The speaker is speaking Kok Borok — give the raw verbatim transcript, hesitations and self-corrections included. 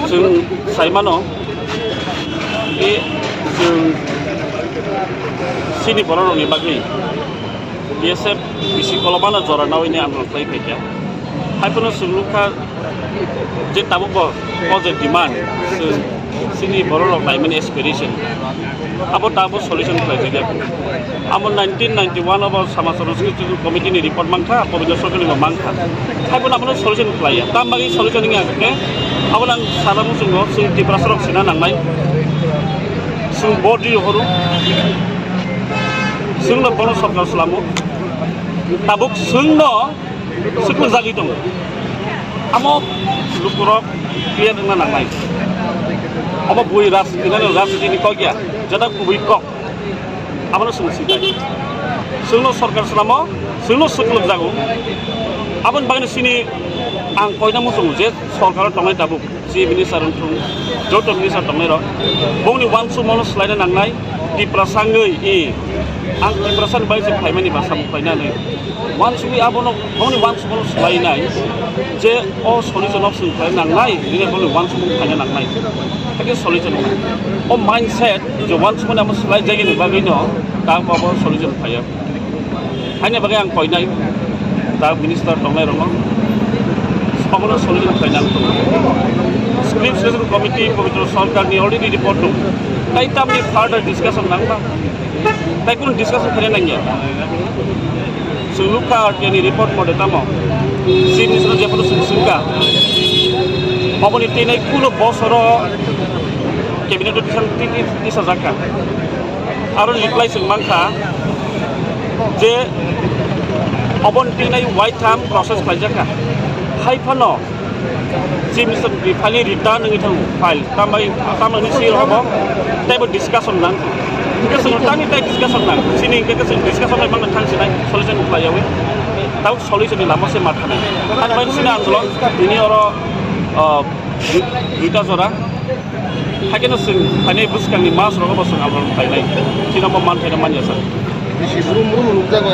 Chwng sai mano, e, chwng chini bororokni bagwi B S F bisi kolomano jora nawi ni andolon khlai phaikha. Hai phano chwng nukha je tabukbo o je demand, chwng chini bororok naimani aspiration, abo tabuk solution khlai jagya. Amo nineteen ninety-one abo Samaj Sanskriti Committee ni report mankha, Pabitra Sarkar ni bo mankha. Hai bono abono solution khlaiya. Tam bagwi solution wngya khe, abo nang sana muchungo, chwng Tiprasa rok sina nangnai. Chwng bo di horo. Chwng no bono sorkar salamo. Tabuk chwng no swkang jagwi tongo. Amo lukurok clear wngna nangnai. Abo bui rajniti nani rajniti ni kok ya, jeta kubui kok. Abono chwng sitai. Chwngno sorkar salamo, chwngno swklwk jago. Aboni bagwino chini ang koina muchungo je sorkaro tongnai tabuk, chief minister wngthung, joto minister tongnai rok, bongni uansukmano swlaina nangnai, Tiprasa wngwi, i, ang Tiprasani bagwi se phaimani ba samung khlaina hinwi. Uansugwi abono, bongni uansukmano swlainai, je o solution option khlai nangnai, nini bongni uansukmung khlaina nangnai. Hakhe solution wngnai. O mindset, je uansukmani amo swlai jagini bagwino, ta abo solution phaiya. Haini bagwi ang koinai, ta minister tongnai rokno, abono solution khlaina nango. Script Selection Committee, Pabitra Sarkar ni already report dong. Tai tamni further discussion nangma? Tai kunu discussion khaina nangya. Chwng nukha R T I ni report mote tamo. Chief Minister jephuru chwng swngkha. Oboni tini kunu bosoro cabinet o tisang ti-, ti-, tisajakha. Aro reply chwng mankha je oboni tini waitham process khlaijakha. Hai phano Chief Minister ni file return wngwi thango, file. Tambai, tambai ni sir hobo, teibo discussion nang. Hingke chwng tani tai discussion nang. Chini hingke chwng discussion nang mangna thang sinai, solution khlai yawi. Tau solution ni lama se ma thani. Tambai sini andolon, ini oro, ah, du-, duita jora. Hakeno chwng, tani bwskangni mas rogo bo chwng andolon khlainai. Chini bo man thaina manya sa. Bisi brum brum nukjago,